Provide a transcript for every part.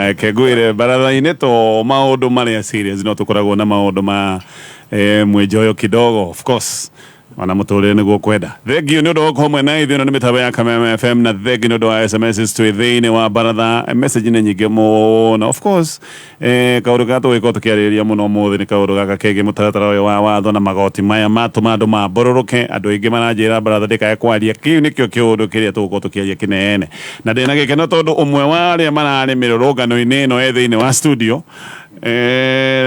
Reke ngwĩre baratha-inĩ to maũndũ marĩa serious no tũkoragwo na maũndũ ma mwĩnjoyo kidogo, of course ona mũtũrĩre nĩguo kwenda. Thengiũ nĩ ũndũ wa gũkorwo hamwe na ithuĩ. Ĩno nĩ mĩtambo ya Kameme FM, na thengiũ nĩ ũndũ wa SMS. Twĩ thĩinĩ wa baratha, message nĩ nyingĩ mũno. Of course, kaũndũ karĩa tũgũgĩkorwo tũkĩarĩrĩria mũno ũmũthĩ nĩ kaũndũ gaka kegiĩ mũtaratara ũyũ wa watho na magoti maya matũma andũ mambũrũrũke. Andũ aingĩ maranjĩra baratha ndĩkae kwaria. Kĩu nĩkĩo kĩũndũ kĩrĩa tũgũkorwo tũkĩaria kĩnene, na ndĩna gĩkeno tondũ ũmwe wa arĩa mararĩ mĩrũrũngano-inĩ ĩno e thĩinĩ wa studio.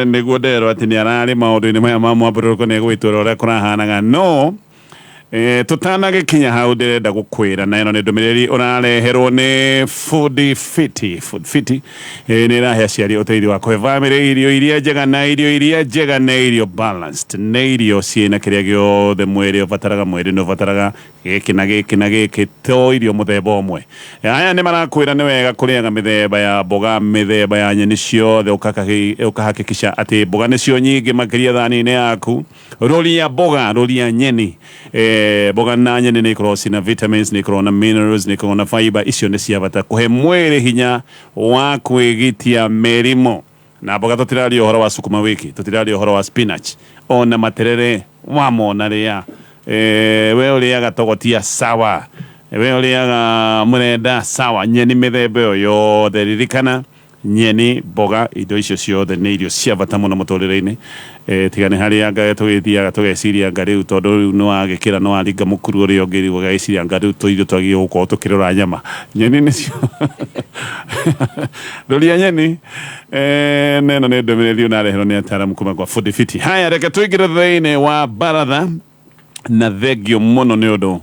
Nĩguo nderwo atĩ nĩ ararĩ maũndũ-inĩ maya ma mwambũrũrũko, nĩ egũgĩtwĩra ũrĩa kũrahanaga. No tũtanagĩkinya hau, ndĩrenda gũkwĩra na ĩno nĩ ndũmĩrĩri ũrareherwo nĩ Food Fiti. Food Fiti nĩ ĩrahe aciari ũteithio wa kũhe bamĩrĩ irio iria njega, na irio iria njega nĩ irio balanced, nĩ irio ciĩna kĩrĩa gĩothe mwĩrĩ ũbataraga. Mwĩrĩ nĩ ũbataraga gĩkĩ na gĩkĩ na gĩkĩ, to irio mũthemba ũmwe. Aya nĩ marakwĩra nĩ wega kũrĩaga mĩthemba ya mboga, mĩthemba ya nyeni ciothe, ũkahakikisha atĩ mboga nĩcio nyingĩ makĩria thani-inĩ yaku. Rũria mboga, rũria nyeni. Mboga na nyeni nĩ ikoragwo cina vitamins, nĩ ikoragwo na minerals, nĩ ikoragwo na fiber. Icio nĩ cia bata kũhe mwĩrĩ hinya wa kwĩgitia mĩrimũ. Na mboga, tũtiraria ũhoro wa sukuma wiki, tũtiraria ũhoro wa spinach, ona materere wamona rĩa. We ũrĩaga togotia, sawa. We ũrĩaga mũrenda, sawa. Nyeni mĩthemba ĩyo yothe, ririkana nyeni, mboga, indo icio ciothe nĩ irio cia bata mũno mũtũrĩre-inĩ. Tiga nĩ harĩa anga tũgĩthiaga tũgeciria anga rĩu tondũ rĩu nĩ wagĩkĩra, nĩ waringa mũkuru ũrĩa ũngĩ, rĩu ũgagĩciria anga rĩu tũirio twagĩrĩirwo gũkorwo tũkĩrora nyama. Nyeni nĩcio, rũria nyeni. Na ĩno nĩ ndũmĩrĩri ũnareherwo nĩ ataaramu kuma kwa Food Fiti. Haya, reke tũingĩre thĩinĩ wa baratha, na thengio mũno nĩ ũndũ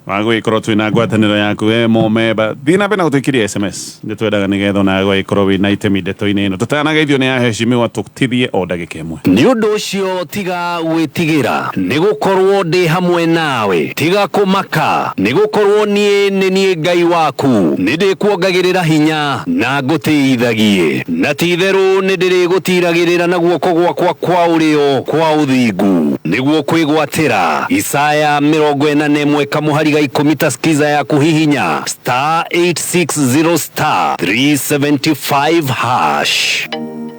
wa gũgĩkorwo twĩna ngwatanĩro yaku we mũmemba. Thiĩ na mbere na gũtũikĩria SMS, nĩ twendaga nĩgetha onawe gũgĩkorwo wĩna itemi ndeto-inĩ ĩno. Tũtanageithio nĩ aheshimiwa, tũtithie o ndagĩka ĩmwe. Nĩ ũndũ ũcio tiga gwĩtigĩra, nĩ gũkorũo ndĩ hamwe nawe, tiga kũmaka, nĩ gũkorũo niĩ nĩ niĩ Ngai waku, nĩndĩkuongagĩrĩra hinya na ngũtĩithagie, na ti-itherũ nĩndĩrĩgũtiiragĩrĩra na guoko gwakwa kwa ũrĩo kwa ũthingu, nĩguo kwĩgwatĩra. Isaya 41 kamũhari ga 10. Ta skiza ya kũhihinya *860*375#.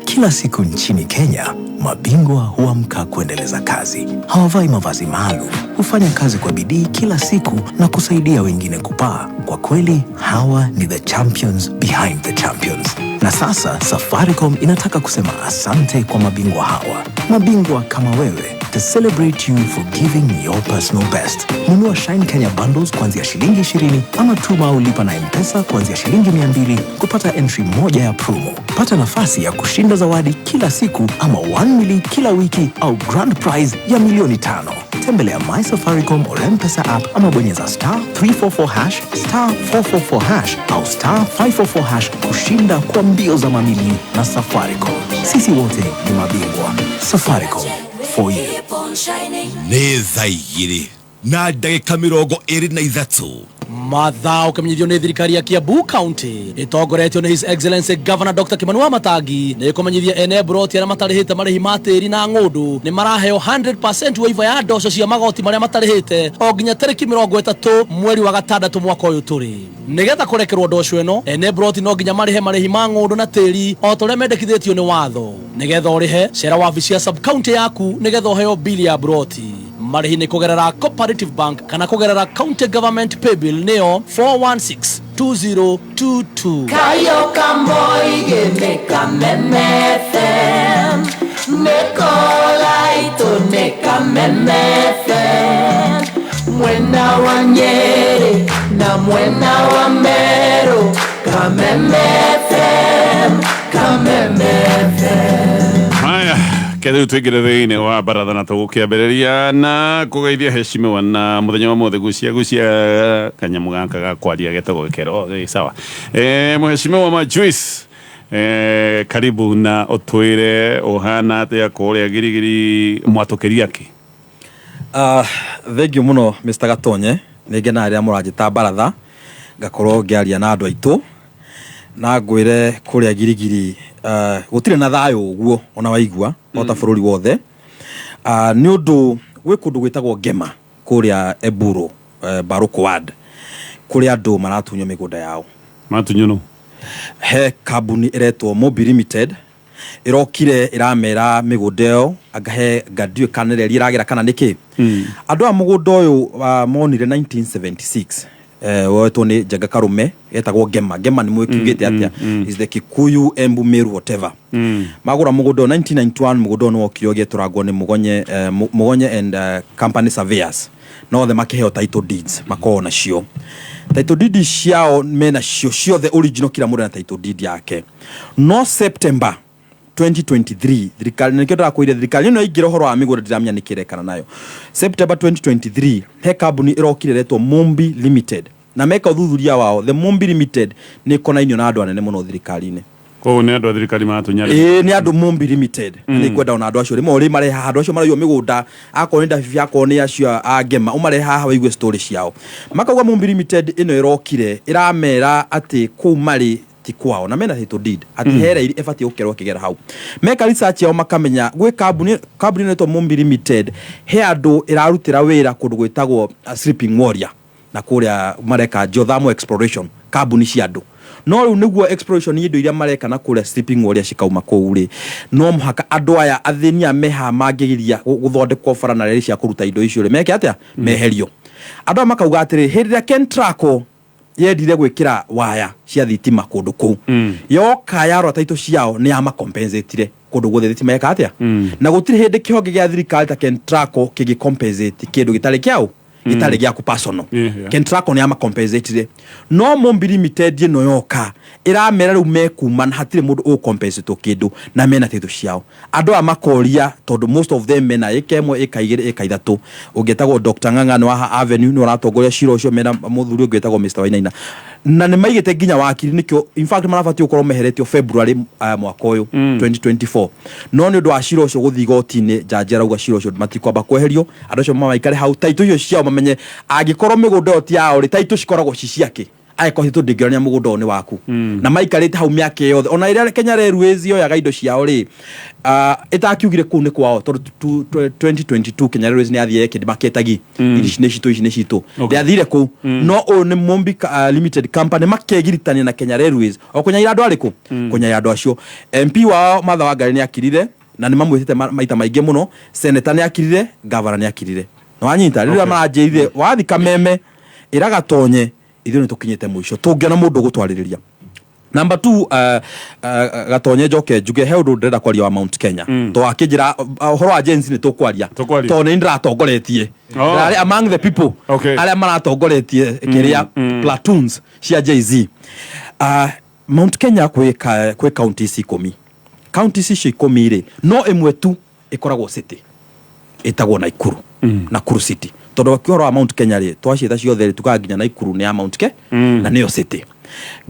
Kila siku nchini Kenya, mabingwa huamka kuendeleza kazi. Hawavai mavazi maalum, hufanya kazi kwa bidii kila siku na kusaidia wengine kupaa. Kwa kweli, hawa ni the champions behind the champions. Na sasa Safaricom inataka kusema asante kwa mabingwa hawa, mabingwa kama wewe, to celebrate you for giving your personal best. Nunua Shine Kenya bundles kuanzia shilingi 20 ama tuma au lipa na M-Pesa kuanzia shilingi 200 kupata entry moja ya promo. Pata nafasi ya kushinda zawadi kila siku ama 1 mili kila wiki au grand prize ya milioni 5. Tembelea My Safaricom or M-Pesa app ama bonyeza *344#, *444# au *544# kushinda kwa mbio za mamili na Safaricom. Sisi wote ni mabingwa. Safaricom, for you. Nĩ thaa 2 na ndagĩka 23. Mathao kĩmenyithio nĩ thirikari ya Kiambu County ĩtongoretio nĩ His Excellency Governor Dr. Kimani Wamatangi nĩ ĩkũmenyithia ene mburoti arĩa matarĩhĩte marĩhi ma tĩri na ng'ũndũ nĩ maraheo 100% waiver ya ndoco cia magoti marĩa matarĩhĩte o nginya tarĩki 30 mweri wa gatandatũ mwaka ũyũ tũrĩ. Nĩgetha kũrekerwo ndoco ĩno, ene mburoti no nginya marĩhe marĩhi ma ng'ũndũ na tĩri o ta ũrĩa mendekithĩtio nĩ watho. Nĩgetha ũrĩhe, cera wabici ya sub county yaku nĩgetha ũheo bili ya mburoti. Marĩhi nĩ kũgerera Cooperative Bank kana kũgerera County Government Paybill, nĩyo 4162022. Kayo kamoige nĩ Kameme FM, nĩko laitũ nĩ Kameme FM, mwena wa Nyeri na mwena wa Meru. Kameme FM, Kameme FM. Haya, ke rĩu tũingĩre thĩinĩ wa baratha na tũgũkĩambĩrĩria na kũgeithia heshimiwa na mũthenya wa mũthĩ gucia gucia kanyamũ gaka ga kwaria getagwo gĩkero. Sawa, mheshimiwa Majuice, karibu na ũtwĩre ũhana atĩa kũrĩa Girigiri, mwatũkĩria kĩ? Thengiũ mũno, Mr. Gatonye. Nĩ ngenaga rĩrĩa mũranjĩta baratha ngakorwo ngĩaria na andũ aitũ, na ngwĩre kũrĩa Girigiri gũtirĩ na thayũ ũguo ona waigua o ta bũrũri wothe, nĩ ũndũ gwĩ kũndũ gwĩtagwo Ngema kũrĩa Eburu, Baruku ward, kũrĩa andũ maratunywo mĩgũnda yao. Matunywo no? He kambuni ĩretwo Mobi Limited ĩrokire ĩramera mĩgũnda ĩyo, anga he nga ndiũĩ kana nĩ reri ĩragera kana nĩkĩ. Andũ aya mũgũnda ũyũ monire 1976, woetwo nĩ Njenga Karume, etagwo Ngema. Ngema nĩ mũkiugĩte atĩa? Is the Kikuyu, Embu, Meru, whatever. Magũra mũgũnda ũyũ 1991. Mũgũnda ũyũ nĩ wokire ũgĩetũrangwo nĩ Mũgonye, Mũgonye and Company Surveyors, na othe makĩheo title deeds, makoragwo nacio title deed ciao, mena cio ciothe original, kila mũndũ na title deed yake. No September 2023 thirikari, nĩkĩo ndĩrakwĩire thirikari ĩno yaingĩra ũhoro wa mĩgũnda, ndiramenya nĩkĩ ĩrekana nayo. September 2023 he kambuni ĩrokire ĩretwo Mumbi Limited, na meka ũthuthuria wao, the Mumbi Limited nĩ ĩkonainio na andũ anene mũno thirikari-inĩ. Koguo nĩ andũ a thirikari maratunya. Ĩĩ, nĩ andũ Mumbi Limited. Nĩ ngwenda ona andũ acio rĩmwe ũrĩ mareha haha, andũ acio maraiywo mĩgũnda, akorwo nĩ Ndabibi, akorwo nĩ acio a Ngema, ũmarehe haha waigue story ciao. Makauga Mumbi Limited ĩno ĩrokire ĩramera atĩ kũu marĩ ti kwao, na mena title deed atĩ he rairi ĩbatiĩ gũkerwo ĩkĩgera hau. Meka research yao makamenya gwĩ kambuni ĩno ĩtwo Mumbi Limited, he andũ ĩrarutĩra wĩra kũndũ gwĩtagwo Sleeping Warrior, na kũrĩa mareka geothermal exploration, kambuni cia andũ. No rĩu nĩguo exploration ya indo iria mareka na kũrĩa Sleeping Warrior cikauma kũu rĩ, no mũhaka andũ aya athĩni aya me haha mangĩgiria gũthondekwo bara na reri cia kũruta indo icio rĩ, meke atĩa? Meherio. Andũ aya makauga atĩrĩ, hĩndĩ ĩrĩa Kentraco yendire gwĩkĩra waya cia thitima kũndũ kũu, yoka yarora taitũ ciao, nĩ yamacompensatire kũndũ guothe thitima yeka atĩa. Na gũtirĩ hĩndĩ kĩhonge gĩa thirikari ta Kentraco kĩngĩ-compensate kĩndũ gĩtarĩ kĩao, gĩtarĩ gĩaku personal. Kentraco nĩ yamacompensatire, no Mumbi Limited ĩno yoka ĩramera rĩu mekuma na hatirĩ mũndũ ũcompensatwo kĩndũ, na mena title ciao. Andũ aya makoria, tondũ most of them mena ĩka ĩmwe, ĩka igĩrĩ, ĩka ithatũ. Ũngĩtagwo Dr. Ng'ang'a nĩ waha Avenue, nĩ ũratongoria cira ũcio, mena mũthuri ũngĩ wĩtagwo Mr. Wainaina, na nĩ maigĩte nginya wakiri. Nĩkĩo in fact marabatiĩ gũkorwo meheretio February mwaka ũyũ 2024, no nĩ ũndũ wa cira ũcio gũthiĩ igoti-inĩ, jaji arauga cira ũcio matikwamba kweherio. Andũ acio mamaikare hau taitũ icio ciao, mamenye angĩkorwo mĩgũnda ĩyo ti yao rĩ, taitũ cikoragwo ci ciake? Angĩkorwo titũ ndĩngĩonania mũgũnda ũyũ nĩ waku, na maikarĩte hau mĩaka yothe, ona ĩrĩa Kenya Railways yoyaga indo ciao rĩ, ĩtakiugire kũu nĩ kwao, tondũ 2022 Kenya Railways nĩ yathire kĩndĩ maketagi ici nĩ citũ, ici nĩ citũ. Ndĩathire kũu. No ũyũ nĩ Mumbi Limited Company, makegiritania na Kenya Railways o kũnyaira andũ arĩkũ, kũnyaira andũ acio. MP wao Martha Wangari nĩ akirire, na nĩ mamwĩtĩte maita maingĩ mũno. Senator nĩ akirire, governor nĩ akirire. Na wanyita rĩrĩa maranjĩrire wathi Kameme ĩra Gatonye ithuĩ nĩ tũkinyĩte mũico, tũngĩona mũndũ ũgũtwarĩrĩria. Number two, Gatonye, njoke njuge he ũndũ ndĩrenda kwaria wa Mount Kenya. To akĩnjĩra ũhoro wa Gen Z nĩ tũkwaria. Tũkwaria. Tondũ nĩ ndĩratongoretie. Ndĩrarĩ among the people arĩa maratongoretie kĩrĩa platoons cia Jay-Z. Mount Kenya kwĩ counties 10. Counties icio 10 rĩ, no ĩmwe tu ĩkoragwo city, ĩtagwo Naikuru. Nakuru City. Tondũ ũhoro wa Mount Kenya rĩ, twaciĩta ciothe rĩ, tugaga nginya Naikuru nĩ ya Mount Ke na nĩyo city.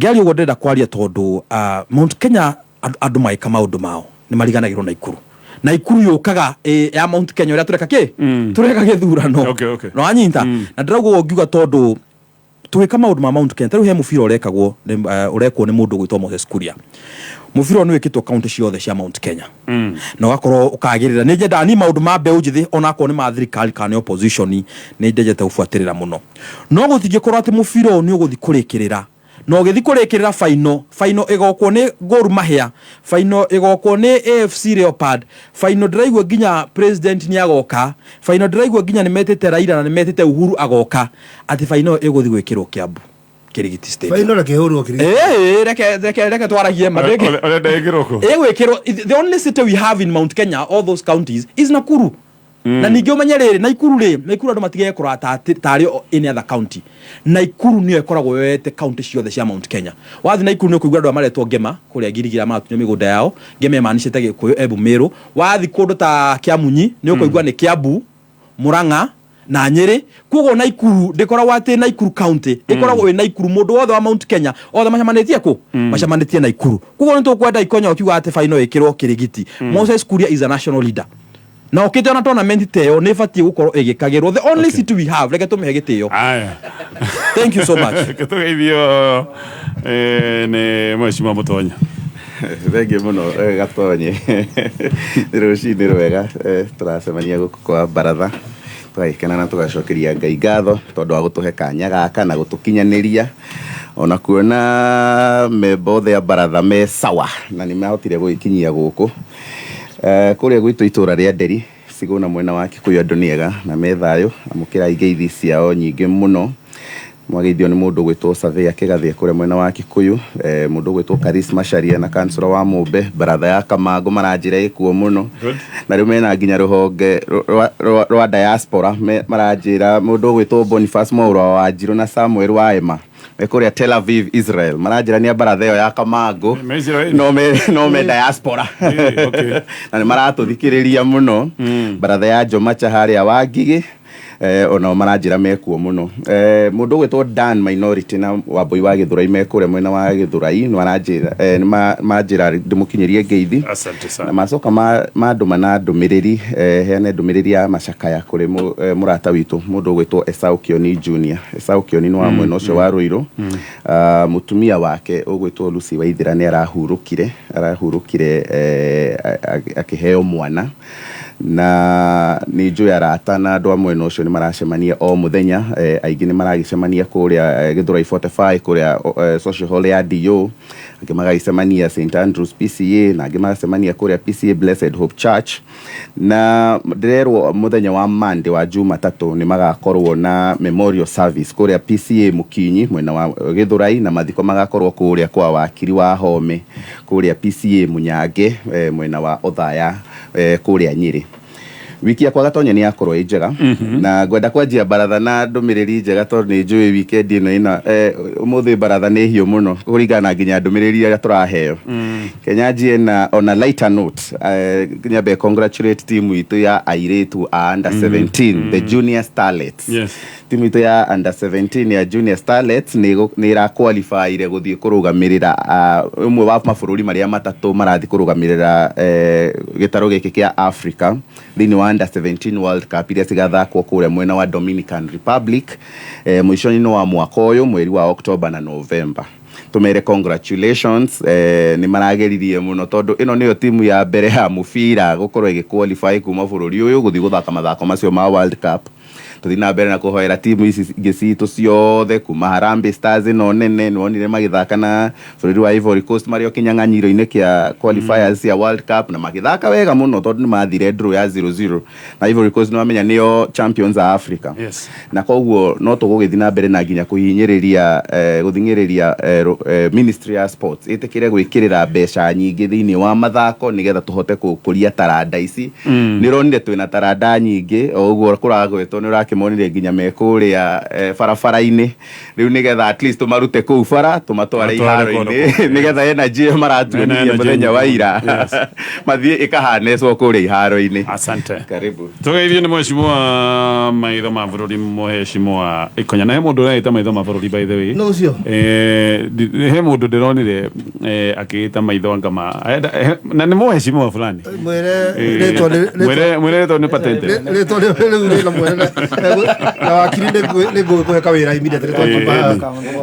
Ngĩaria ũguo ndĩrenda kwaria tondũ Mount Kenya andũ magĩka maũndũ mao nĩ mariganagĩrwo Naikuru. Naikuru yũkaga ya Mount Kenya ũrĩa tũreka kĩ tũreka gĩthurano. Na wanyita na ndĩrauga ũguo ngiuga tondũ tũgĩka maũndũ ma Mount Kenya, ta rĩu he mũbira ũrekagwo ũrekwo nĩ mũndũ ũgwĩtwo Moses Kuria. Mũbira ũyũ nĩ wĩkĩtwo kaunti ciothe cia Mount Kenya na ũgakorwo ũkagĩrĩra. Nĩ nyendaga niĩ maũndũ ma mbeũ njĩthĩ, onakorwo nĩ ma thirikari kana nĩ opposition, nĩ ndendete gũbuatĩrĩra mũno. No gũtingĩkorwo atĩ mũbira ũyũ nĩ ũgũthiĩ kũrĩkĩrĩra, na ũgĩthiĩ kũrĩkĩrĩra final, final ĩgokwo nĩ Gor Mahia, final ĩgokwo nĩ AFC Leopard, final ndĩraigua nginya president nĩ agoka, final ndĩraigua nginya nĩ metĩte Raila na nĩ metĩte Uhuru agoka, atĩ final ĩgũthiĩ gwĩkĩrwo Kiambu Kirigiti Stadium. Final reke hũrwo Kirigiti. Ĩĩ, reke twaragie ma. Ũrenda ĩkĩrwo kũ? Ĩgwĩkĩrwo, the only city we have in Mount Kenya, all those counties, is Nakuru. Na ningĩ ũmenye rĩrĩ, Naikuru rĩ, Naikuru andũ matige kũrora tarĩ any other county. Naikuru nĩyo ĩkoragwo yoete county ciothe cia Mount Kenya. Wathiĩ Naikuru nĩ ũkũigua andũ arĩa maretwo Ngema kũrĩa Girigira maratunywo mĩgũnda yao. Ngema ĩmanicĩte Gĩkũyũ, Embu, Meru. Wathiĩ kũndũ ta Kĩamunyi nĩ ũkũigua nĩ Kiambu, Murang'a na Nyĩrĩ. Koguo Naikuru ndĩkoragwo atĩ Naikuru county ĩkoragwo ĩ Naikuru. Mũndũ wothe wa Mount Kenya othe macemanĩtie kũ? Macemanĩtie Naikuru. Koguo nĩ tũkwenda Ikonya ũkiuga atĩ final ĩkĩrwo Kirigiti. Moses Kuria is a national leader, na ũkĩte ona tournament ta ĩyo nĩ ĩbatiĩ gũkorwo ĩgĩkagĩrwo the only city we have. Reke tũmĩhe gĩtĩo. Aya. Thank you so much. Reke tũgeithio nĩ Mheshimiwa Mũtonya. Thengiũ mũno, Gatonye. Nĩ rũcinĩ rwega, tũracemania gũkũ kwa baratha, tũgagĩkena na tũgacokeria Ngai ngatho tondũ wa gũtũhe kanya gaka na gũtũkinyanĩria. Ona kuona memba othe a baratha me sawa na nĩ mahotire gũgĩkinyia gũkũ. Kũrĩa gwitũ itũra rĩa Nderi Sigũna mwena wa Kikuyu andũ nĩ ega na me thayũ, amũkĩrai ngeithi ciao nyingĩ mũno. Mwageithio nĩ mũndũ ũgwĩtwo Surveyor Kĩgathia kũrĩa mwena wa Kikuyu, mũndũ ũgwĩtwo Karis Macharia na kansũra wa Mũmbe, baratha ya Kamangũ maranjĩra ĩkuo mũno. Na rĩu mena nginya rũhonge rwa diaspora, maranjĩra mũndũ ũgwĩtwo Boniface Mwaũra wa Wanjirũ na Samuel Waema me kũrĩa Tel Aviv, Israel, maranjĩra nĩ a baratha ĩyo ya Kamangũ. Me Israel? No me diaspora. Okay. Na nĩ maratũthikĩrĩria mũno. Baratha ya Jomacha harĩa Wangigĩ, onao maranjĩra mekuo mũno. Mũndũ ũgwĩtwo Dan Minority na Wambui wa Gĩthũrai me kũrĩa mwena wa Gĩthũrai, nĩ maranjĩra nĩ manjĩra ndĩmũkinyĩrie ngeithi. Asante sana. Na macoka mandũma na ndũmĩrĩri, heane ndũmĩrĩri ya macakaya kũrĩ mũrata witũ mũndũ ũgwĩtwo Esau Kioni Junior. Esau Kioni nĩ wa mwena ũcio wa Ruiru. Mũtumia wake ũgwĩtwo Lucy Waithera nĩ arahurũkire akĩheo mwana, na nĩ njũĩ arata na andũ a mwena ũcio nĩ maracemania o mũthenya. Aingĩ nĩ maragĩcemania kũrĩa Gĩthũrai 45 kũrĩa social hall ya DO, angĩ magagĩcemania St Andrews PCA, na angĩ magacemania kũrĩa PCA Blessed Hope Church. Na ndĩrerwo mũthenya wa Monday, wa Jumatatũ, nĩ magakorwo na memorial service kũrĩa PCA Mũkinyi mwena wa Gĩthũrai, na mathiko magakorwo kũrĩa kwa wakiri wa Home kũrĩa PCA Mũnyange, mwena wa Othaya, kũrĩa Nyĩrĩ. Wiki yakwa, Gatonya, nĩ yakorwo ĩ njega, na ngwenda kwanjia baratha na ndũmĩrĩri njega tondũ nĩ njũĩ weekend ĩno ĩna ũmũthĩ baratha nĩ hiũ mũno kũringana na nginya ndũmĩrĩri ĩrĩa tũraheo. Kenya njie na on a lighter note, nyambe congratulate team itũ ya airĩtu a under 17, the Junior Starlets. Timu itũ ya under 17 ya Junior Starlets nĩ ĩraqualifyire gũthiĩ kũrũgamĩrĩra ũmwe wa mabũrũri marĩa matatũ marathiĩ kũrũgamĩrĩra gĩtarũ gĩkĩ kĩa Africa thĩinĩ wa under 17 World Cup iria cigathakwo kũrĩa mwena wa Dominican Republic mũico-inĩ wa mwaka ũyũ, mweri wa October na November. Tumere congratulations, nĩ marageririe mũno tondũ ĩno nĩyo timu ya mbere ya mũbira gũkorwo ĩgĩqualify kuma bũrũri ũyũ gũthiĩ gũthaka mathako macio ma World Cup. Tũthiĩ na mbere na kũhoera timu ici ingĩ citũ ciothe kuma Harambee Stars ĩno nene, nĩwonire magĩthaka na bũrũri wa Ivory Coast marĩ o kĩnyang'anyiro-inĩ kĩa qualifiers cia World Cup, na magĩthaka wega mũno tondũ nĩ mathire draw ya 0-0 na Ivory Coast, nĩwamenya nĩo champions a Africa. Na koguo no tũgũgĩthiĩ na mbere na nginya kũhinyĩrĩria gũthing'ĩrĩria Ministry ya Sports ĩtĩkĩre gwĩkĩrĩra mbeca nyingĩ thĩinĩ wa mathako nĩgetha tũhote gũkũria taranda ici. Nĩ ũronire twĩna taranda nyingĩ o ũguo kũragwetwo, nĩ ũrakĩmonire nginya me kũrĩa barabara-inĩ rĩu, nĩgetha at least tũmarute kũu bara tũmatware Tũmatware iharo-inĩ kũndũ. nĩgetha energy ĩyo maratuonirie Mena energy mũthenya wa nyingĩ. ira mathiĩ ĩkahanecwo kũrĩa iharo-inĩ. Asante. Karibu. Tugeithio nĩ mheshimiwa maitho ma bũrũri, mheshimiwa Ikonya. Na he mũndũ ũreĩta maitho ma bũrũri, by the way. No ũcio. He mũndũ ndĩronire akĩĩta maitho anga ma na nĩ mheshimiwa fulani. Mwĩre rĩtwa Mwĩre rĩtwa nĩ patente. Rĩtwa rĩu rĩna mwene na wakiri nĩ ngũkũhe kawĩra immediately twatuma.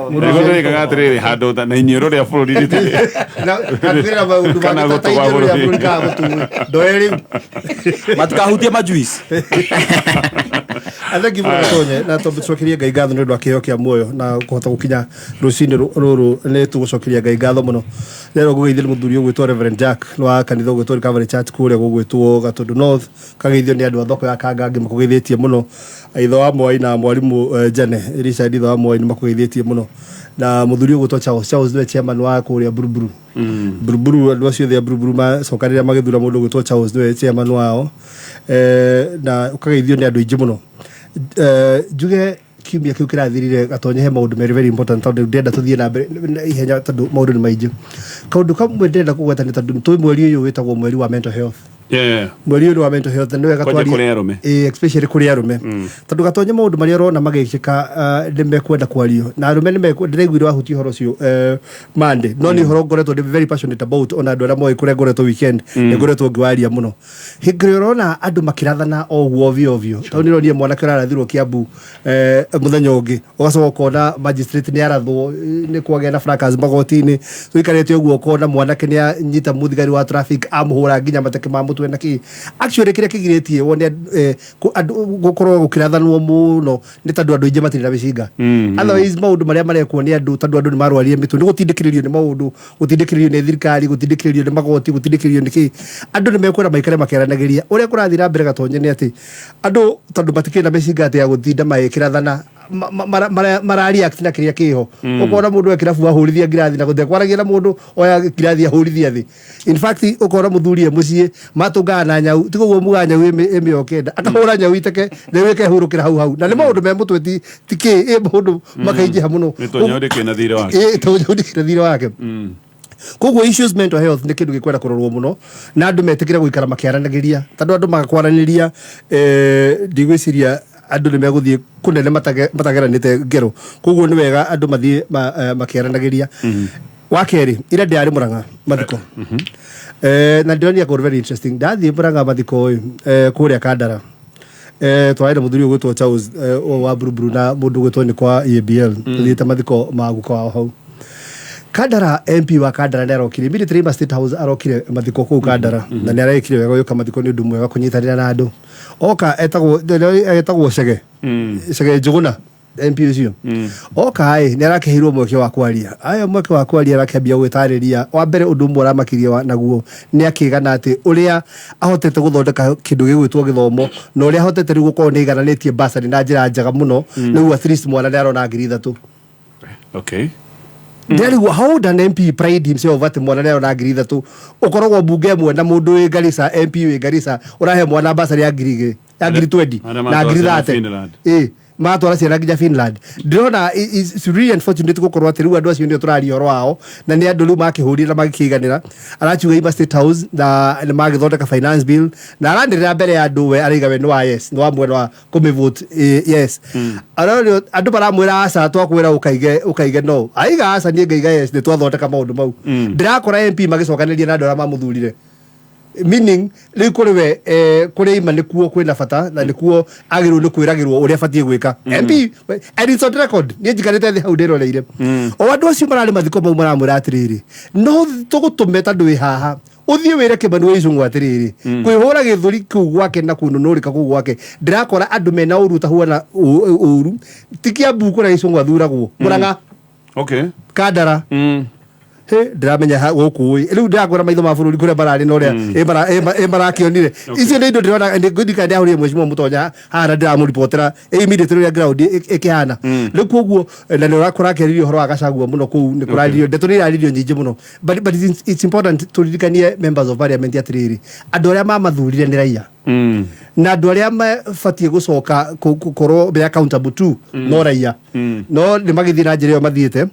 Nĩguo ndĩrĩkaga atĩrĩrĩ handũ na iniũrũ rĩa bũrũri rĩtirĩ Na kwĩra maũndũ Kana mangĩ ta gũtũ gwa iniũrũ rĩa bũrũri. bũrũri kana gũtũ ndoe rĩu. Matikahutie majuice. Thengi mũno, Gatonye, na tũcokerie Ngai ngatho nĩ ũndũ wa kĩheo kĩa muoyo na kũhota gũkinya rũcinĩ rũrũ. Nĩ tũgũcokeria Ngai ngatho mũno. Rĩrĩa ngũgeithio nĩ mũthuri ũgwĩtwo Reverend Jack wa kanitha ũgwĩtwo Recovery Church kũrĩa gũgwĩtwo Gatũndũ North. Kageithio nĩ andũ a thoko ya Kangangi, makũgeithĩtie mũno. Ithe wa Mwai na mwarimũ Jane Richard ithe wa Mwai nĩ makũgeithĩtie mũno, na mũthuri ũgwĩtwo Charles Charles nĩwe chairman wa kũrĩa Buruburu. Buruburu, andũ acio othe a Buruburu macokanĩrĩra magĩthura mũndũ ũgwĩtwo Charles nĩwe chairman wao. Na ũkageithio nĩ andũ aingĩ mũno. Njuge kiumia kĩu kĩrathirire, Gatonye, he maũndũ very very important tondũ ndĩrenda tũthiĩ na mbere na ihenya tondũ maũndũ nĩ maingĩ. Kaũndũ kamwe ndĩrenda kũgweta nĩ tondũ tũĩ mweri ũyũ wĩtagwo mweri wa mental health. Mweri ũyũ nĩ wa mental health, nĩ wega Kwanja twarie. kũrĩ arũme. Ĩĩ, especially kũrĩ arũme, tondũ Gatonye maũndũ marĩa ũrona magĩkĩka nĩ mekwenda kwario na arũme nĩ ndĩraiguire wahutia ũhoro ũcio Monday, no nĩ ũhoro ngoretwo ndĩ very passionate about, ona andũ arĩa moĩ kũrĩa ngoretwo weekend nĩ ngoretwo ngĩwaria mũno. Hĩndĩ ĩrĩa ũrona andũ makĩrathana o ũguo ovyo ovyo, tondũ nĩ ũronire mwanake ũrarathirwo Kiambu mũthenya ũngĩ, ũgacoka ũkona magistrate nĩ arathwo, nĩ kwagĩa na fracas magoti-inĩ. Tũikarĩte ũguo ũkona mwanake nĩ anyita mũthigari wa traffic amũhũra nginya mateke ma mũtwe. Mĩtwe na kĩ. Actually, kĩrĩa kĩgirĩtie wone andũ gũkorwo gũkĩrathanwo mũno nĩ tondũ andũ aingĩ matirĩ na mĩcinga. Otherwise, maũndũ marĩa marekwo nĩ andũ, tondũ andũ nĩ marwarire mĩtwe nĩ gũtindĩkĩrĩrio nĩ maũndũ, gũtindĩkĩrĩrio nĩ thirikari, gũtindĩkĩrĩrio nĩ magoti, gũtindĩkĩrĩrio nĩ kĩ. Andũ nĩ mekwenda maikare makĩaranagĩria. Ũrĩa kũrathiĩ na mbere, Gatonye, nĩ atĩ andũ tondũ matikĩrĩ na mĩcinga atĩ ya gũtinda magĩkĩrathana, mara react na kĩrĩa kĩho. Ũkona mũndũ ekĩra bu ahũrithia ngirathi na gũtekwaragia na mũndũ oya ngirathi ahũrithia thĩ. In fact, ũkona mũthuri e mũciĩ matũngana na nyau, ti koguo muga nyau ĩmĩo kenda, akahũra nyau iteke na ĩkehurũkĩra hau hau, na nĩ maũndũ me mũtwe, ti kĩ ĩ maũndũ makaingĩha mũno. Nĩ tonyau ndĩkĩ na thirĩ wake. Ĩ tonyau ndĩkĩ na thirĩ wake. Koguo issues mental health nĩ kĩndũ gĩkwenda kũrorwo mũno na andũ metĩkĩre gũikara makĩaranagĩria, tondũ andũ magakwaranĩria, ndigwĩciria andũ nĩ megũthiĩ kũnene matageranĩte ngero. Koguo nĩ wega andũ mathiĩ makĩaranagĩria. Wa kerĩ, ira ndĩrarĩ Mũrang'a mathiko. Na ndĩronire kũndũ very interesting. Ndathiĩ Mũrang'a mathiko ĩ, kũrĩa Kandara, twarĩ na mũthuri ũgwĩtwo Charles wa Buruburu na mũndũ ũgwĩtwo nĩ kwa EABL. Tũthiĩte mathiko ma guka wao hau Kandara. MP wa Kandara nĩ arokire immediately ma State House, arokire mathiko kũu Kandara na nĩ arekire wega gũka mathiko. Nĩ ũndũ mwega kũnyitanĩra na andũ. Oka etagwo Chege, Chege Njũgũna, MP ũcio. Oka ĩ nĩ arakĩheirwo mweke wa kwaria. Aya mweke wa kwaria, arakĩambia gwĩtarĩria. Wa mbere, ũndũ ũmwe ũramakirie naguo nĩ akĩgana atĩ ũrĩa ahotete gũthondeka kĩndũ gĩgwĩtwo gĩthomo na ũrĩa ahotete rĩu gũkorwo nĩ aigananĩtie bursary na njĩra njega mũno. Rĩu at least mwana nĩ arona 3,000. Ndĩrarigwo how would an MP pride himself atĩ mwana nĩ arona 3,000? Ũkoragwo mbunge ĩmwe na mũndũ wĩ Garissa, MP wĩ Garissa ũrahe mwana bursary ya 2,000, ya 20,000 Arĩa na matwara ngiri ciana 30. Finland. Ĩ matwara ciana nginya Finland. Ndĩrona it's really unfortunate gũkorwo atĩ rĩu andũ acio nĩo tũraria ũhoro wao, na nĩ andũ rĩu makĩhũrire na magĩkĩiganĩra. Arakiuga ima State House na nĩ magĩthondeka finance bill na aranĩrĩra mbere ya andũ, we araiga we nĩ wa yes, nĩ wa mwena wa kũmĩvote yes. Arorio andũ maramwĩra aca, twakwĩra ũkaige ũkaige no aiga aca, niĩ ngaiga yes, nĩ twathondeka maũndũ mau. Ndĩrakora MP magĩcokanĩria na andũ arĩa mamũthurire, meaning rĩu kũrĩ we kũrĩa ima nĩkuo kwĩna bata na nĩkuo agĩrĩirwo nĩ kwĩragĩrwo ũrĩa abatiĩ gwĩka MP. And it's on record, niĩ njikarĩte thĩ hau ndĩroreire o andũ acio mararĩ mathiko mau maramwĩra atĩrĩrĩ, no tũgũtũme tondũ wĩ haha, ũthiĩ wĩre Kĩmani wa Icũng'wa atĩrĩrĩ, kwĩhũra gĩthũri kũu gwake na kũnũnũrĩka kũu gwake. Ndĩrakora andũ mena ũru tahuana ũru, ti Kĩambu kũrĩa Icũng'wa athuragwo, Mũrang'a. Kandara. Hĩ, ndĩramenya gũkũ ĩ rĩu ndĩrakwĩra maitho ma bũrũri kũrĩa mararĩ na ũrĩa ĩ marakĩonire. Icio nĩ indo ndĩrona. Ngũndika ndĩrahũrire mheshimiwa Mũtonya haha na ndĩramũribotera immediately ũrĩa ground ĩkĩhana rĩu. Koguo na nĩ kũrakĩarĩrio ũhoro wa Gachagua mũno kũu, nĩ kũraririo ndeto, nĩ iraririo nyingĩ mũno, but it's important tũririkanie members of parliament atĩrĩrĩ, andũ arĩa mamathurire nĩ raia na andũ arĩa mabatiĩ gũcoka gũkorwo be accountable to no raia. No nĩ magĩthiĩ na njĩra ĩyo mathiĩte.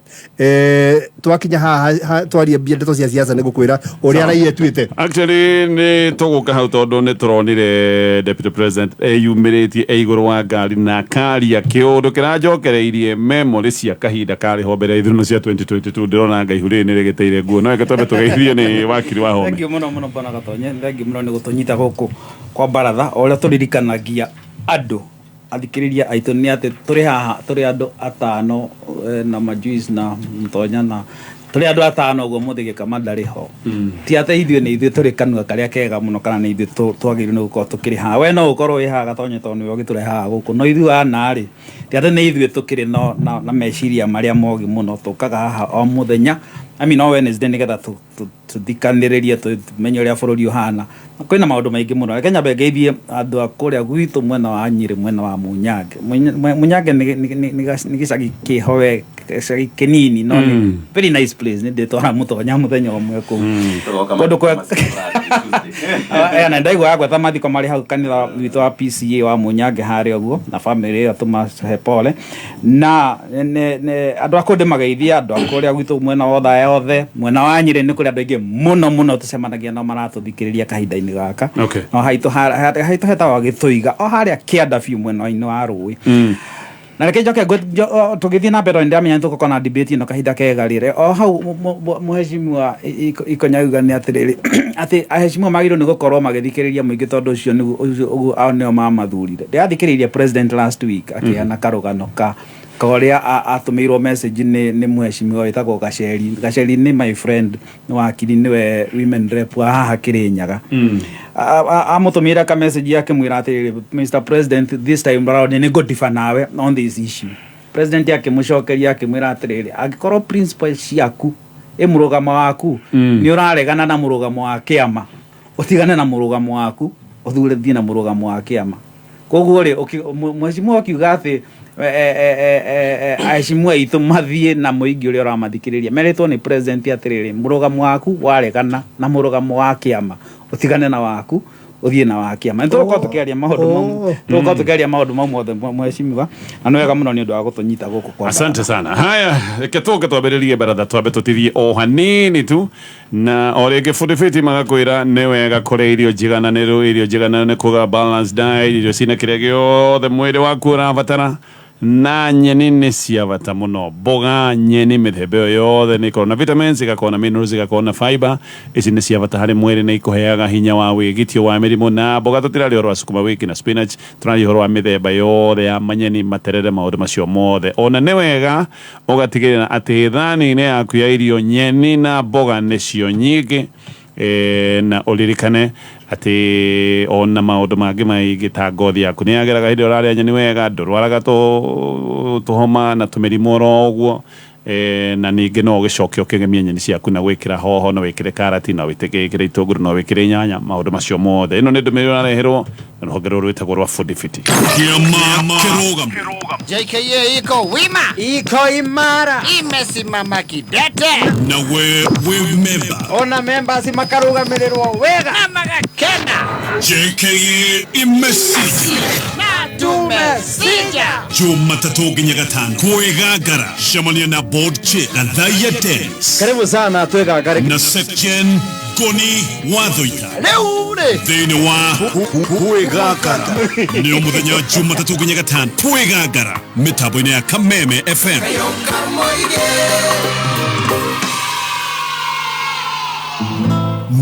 Twakinya haha twarie mbia ndeto cia siasa, nĩ ngũkwĩra ũrĩa raia ĩtuĩte. Actually, nĩ tũgũka hau tondũ nĩ tũronire deputy president eyumĩrĩtie e igũrũ wa ngari na akaria kĩũndũ kĩranjokereirie memory cia kahinda karĩ ho mbere ya ithurano cia 2022. Ndĩrona nga ihu rĩrĩ nĩ rĩgĩtĩire nguo. No reke twambe tũgeithio nĩ wakiri wa Home. Thank you mũno mũno, bwana Gatonye. Thank you mũno nĩ gũtũnyita gũkũ kwa baratha. O ũrĩa tũririkanagia andũ athikĩrĩria aitũ nĩ atĩ tũrĩ haha tũrĩ andũ atano, na majuice na Mũtonya, na tũrĩ andũ atano ũguo. Mũthĩ gĩkama ndarĩ ho. Ti atĩ ithuĩ nĩ ithuĩ tũrĩ kanua karĩa kega mũno kana nĩ ithuĩ twagĩrĩirwo nĩ gũkorwo tũkĩrĩ haha. We no ũkorwo wĩ haha, Gatonye, tondũ nĩwe ũgĩtũrehe haha gũkũ, no ithuĩ ana rĩ, ti atĩ nĩ ithuĩ tũkĩrĩ na meciria marĩa mogi mũno. Tũkaga haha o mũthenya, I mean, o Wednesday, nĩgetha tũthikanĩrĩrie, tũmenye ũrĩa bũrũri ũhana. Kwĩna maũndũ maingĩ mũno. Reke nyambe ngeithie andũ a kũrĩa gwitũ mwena wa Nyĩrĩ, mwena wa Munyange. Munyange nĩ gĩcagi kĩho we, gĩcagi kĩnini, no nĩ very nice place. Nĩ ndĩtwara Mũtonya mũthenya ũmwe kũu kũndũ kwa. Na ndaigua gwetha mathiko marĩ hau kanitha witũ wa PCA wa Munyange harĩa ũguo, na family ĩyo tũmahe pole. Na andũ a kũu ndĩmageithia, andũ a kũrĩa gwitũ mwena wa Othaya othe, mwena wa Nyĩrĩ nĩ kũrĩ andũ aingĩ mũno mũno tũcemanagia nao maratũthikĩrĩria kahinda-inĩ gaka. No haitũ haitũ hetagwo Gĩthũiga, o harĩa kĩanda biũ mwena-inĩ wa rũĩ. Na reke njoke tũgĩthiĩ na mbere, ndĩramenya nĩ tũgũkorwo na debate ĩno kahinda kega. Rĩrĩ o hau mũheshimiwa Ikonya auga nĩ atĩrĩrĩ, atĩ aheshimiwa magĩrĩirwo nĩ gũkorwo magĩthikĩrĩria mũingĩ, tondũ ũcio nĩguo ũcio ũguo ao nĩo mamathurire. Ndĩrathikĩrĩirie president last week akĩheana karũgano ka Ũrĩa atũmĩirwo message nĩ mheshimiwa wĩtagwo Gaceri. Gaceri nĩ my friend, nĩ wakiri, nĩwe women rep wa haha Kĩrĩnyaga. Amũtũmĩire ka message akĩmwĩra atĩrĩrĩ, "Mr President, this time round nĩ ngũdifa nawe on this issue." President akĩmũcokeria akĩmwĩra atĩrĩrĩ, angĩkorwo principles ciaku ĩ mũrũgamo waku nĩ ũraregana na mũrũgamo wa kĩama, ũtigane na mũrũgamo waku, ũthure thiĩ na mũrũgamo wa kĩama. Koguo rĩ, mheshimiwa akiuga atĩ aheshimiwa aitũ mathiĩ na mũingĩ ũrĩa ũramathikĩrĩria merĩtwo nĩ president atĩrĩrĩ, mũrũgamo waku waregana na mũrũgamo wa kĩama, ũtigane na waku, ũthiĩ na wa kĩama. Nĩ tũgũkorwo tũkĩaria maũndũ mau, tũgũkorwo tũkĩaria maũndũ mau mothe, mheshimiwa, na nĩ wega mũno nĩ ũndũ wa gũtũnyita gũkũ kwa Asante sana. Haya, reke tũke twambĩrĩrie baratha, twambe tũtithie o hanini tu, na o rĩngĩ Food magakwĩra nĩ wega kũrĩa irio njigananĩru. Irio njigananĩru nĩ kuga balanced diet, irio cina kĩrĩa gĩothe mwĩrĩ waku ũrabatara, na nyeni nĩ cia bata mũno. Mboga, nyeni, mĩthemba ĩyo yothe nĩ ikoragwo na vitamins, igakorwo na minerals, igakorwo na fiber. Ici nĩ cia bata harĩ mwĩrĩ, nĩ ikũheaga hinya wa wĩgitio wa mĩrimũ. Na mboga tũtiraria ũhoro wa sukuma wiki na spinach, tũraria ũhoro wa mĩthemba yothe ya manyeni, materere, maũndũ macio mothe. Ona nĩ wega ũgatigĩrĩra atĩ thani-inĩ yaku ya irio nyeni na mboga nĩcio nyingĩ. Na ũririkane atĩ ona maũndũ mangĩ maingĩ ta ngothi yaku nĩ yagĩraga hĩndĩ ĩrĩa ũrarĩa nyeni wega, ndũrwaraga tũhoma na tũmĩrimũ oro ũguo. Na ningĩ no ũgĩcoke ũkĩgemie nyeni ciaku na gwĩkĩra hoho, no wĩkĩre karati, no wĩkĩre itũngũrũ, no wĩkĩre nyanya, maũndũ macio mothe. Ĩno nĩ ndũmĩrĩri ũrareherwo na rũhonge rũrũ rwĩtagwo rwa Food Fiti. Kĩama kĩrũgamo. JKA iko wima, iko imara, imesimama kidete. Na we wĩ memba. Ona members makarugamirĩrwo wega na magakena. JKA imesija. Na tumesija. Jumatatũ nginya gatano kwĩgangara, cemania na board chair Gathaiya Dennis. Karibu sana twĩgangare. Na Secgen Ngoni Wathoita. Rĩu rĩ thĩinĩ wa kwĩgangara nĩo mũthenya wa Jumatatũ nginya gatano, kwĩgangara mĩtambo-inĩ ya Kameme FM.